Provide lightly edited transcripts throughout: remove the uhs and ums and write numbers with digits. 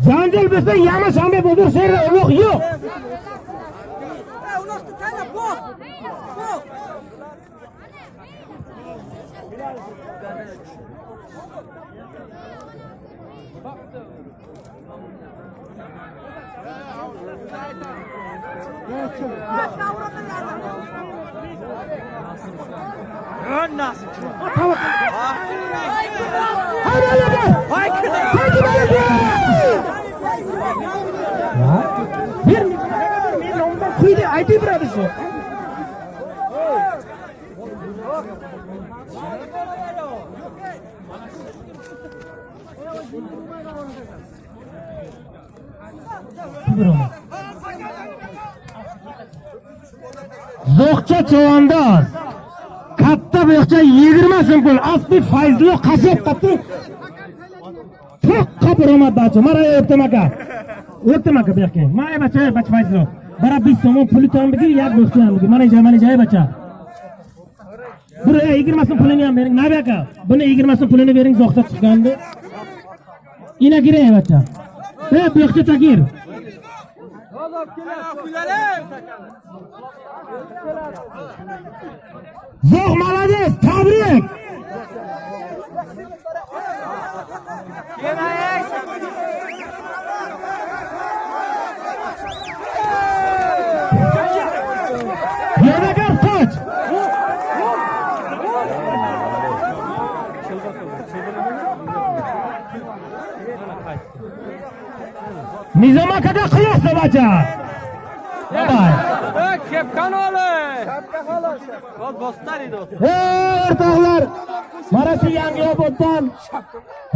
Janjal bo'lsa, yama shanba bozor sherda uloq yo'q. Uloqni tana bo'q. Bo'q. Bir men nomdan quydi, aytib beradi shu. Zo'qcha chavandoz. Katta bo'yoqcha 20 so'm pul. Asli Fayzli qassob qattu. To'qqa buromad bacha. Mana o'tdim aka. O'tdim aka bu yoqqa. Mana bacha, bacha Fayzli. Bara 5 so'm puli tam bigi, yak bo'xcha ham bigi. Mana joy, mana joy bacha. Bir 20 so'm pulini ham bering. Nabi aka, buni 20 so'm pulini bering, zo'qcha chiqqandi. Ina giray bacha. Ey bu yoqcha takir. Zo'q молодец, tabrik. Piyodagar qoch. Nizom akada qiyos bacha. Давай. Kepkan ola. Bostar edi. Ey o'rtoqlar, mana shu Yangioboddan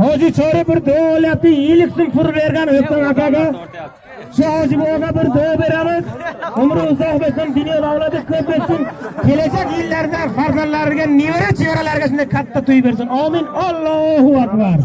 Hoji Chori bir duo olyapti, 50 so'm pul bergan O'ktam akaga. Shu Hoji boboga bir duo beramiz. Umri uzoq bo'lsin, dunyo davlati ko'p bo'lsin. Kelajak yillarda farzandlariga, nevara chevaralariga shunday katta to'y bersin. Amin. Allohu akbar.